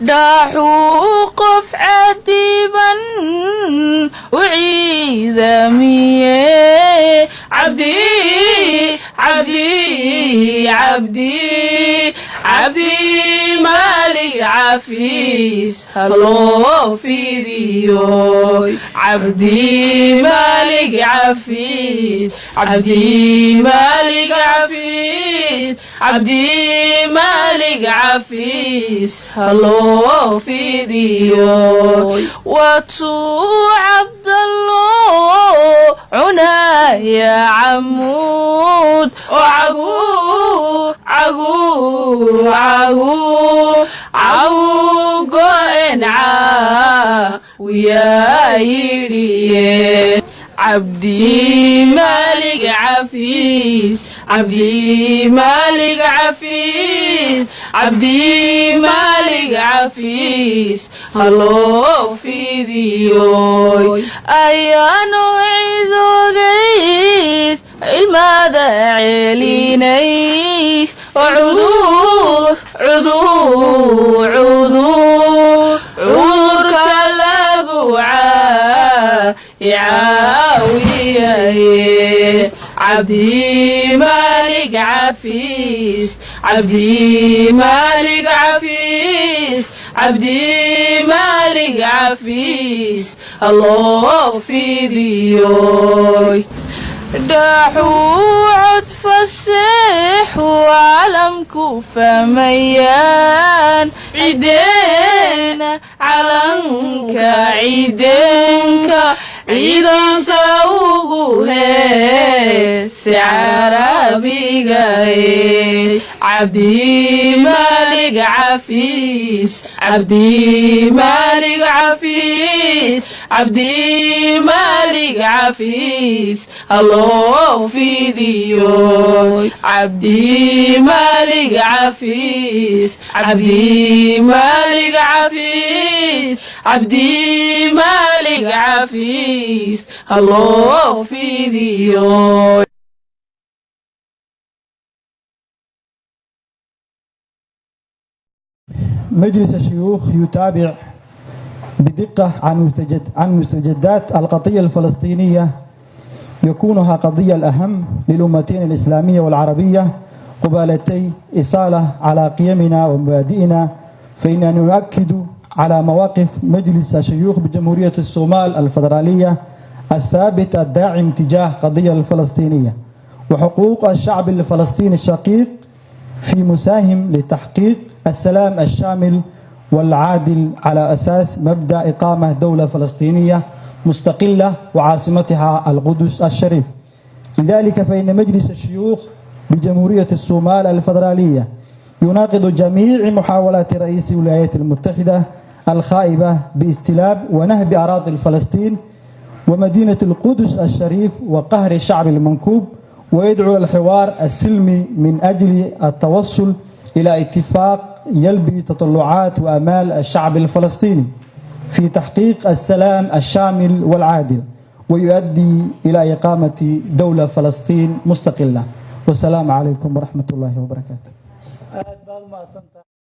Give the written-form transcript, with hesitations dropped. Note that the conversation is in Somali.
Dhaaxuu qof cadiban u ciidamiye. Cabdi, Cabdi, Cabdi, Cabdi Maalig cafiis haloo fidiyo. Cabdi Maalig cafiis, Cabdi Maalig cafiis, Cabdi Maalig cafiis haloo fidiyo. Watuu Cabdallo cunaya camuud oo cagu cagu cagu cagu go'en caawiyaa yidhiye. Cabdi Maalig cafiis, Cabdi Maalig cafiis, Cabdi Maalig cafiis haloo fidiyoy. Ayaanu cidogayd ilmaada celinays oo cudur cudur cudur cudurka lagu caawiyaye. Cabdi Maalig cafiis, Cabdi Maalig cafiis, Cabdi Maalig cafiis haloo fidiyoy. Dhaaxuu cod faseexu caalamku fahmayaan cideena calanka ciidanka ciidanka ugu heese carabigae. Cabdi Maalig cafiis, Cabdi Maalig cafiis, Cabdi Maalig cafiis haloo fidiyo. Cabdi Maalig cafiis, Cabdi Maalig cafiis, Cabdi Maalig cafiis haloo fidiyo. مجلس الشيوخ يتابع بدقة عن مستجدات القضية الفلسطينية، يكونها قضية الأهم للأمتين الإسلامية والعربية قبالتي إصالة على قيمنا ومبادئنا. فإننا نؤكد على مواقف مجلس الشيوخ بجمهورية الصومال الفدرالية الثابت الداعم تجاه قضية الفلسطينية وحقوق الشعب الفلسطيني الشقيق في مساهم لتحقيق السلام الشامل والعادل على أساس مبدأ إقامة دولة فلسطينية مستقلة وعاصمتها القدس الشريف. لذلك فإن مجلس الشيوخ بجمهورية الصومال الفدرالية يناقض جميع محاولات رئيس الولايات المتحدة الخائبة باستلاب ونهب أراضي فلسطين ومدينة القدس الشريف وقهر الشعب المنكوب، ويدعو الحوار السلمي من أجل التوصل إلى اتفاق يلبي تطلعات وأمال الشعب الفلسطيني في تحقيق السلام الشامل والعادل ويؤدي إلى إقامة دولة فلسطين مستقلة. والسلام عليكم ورحمة الله وبركاته. Aad baad umahadsantahay.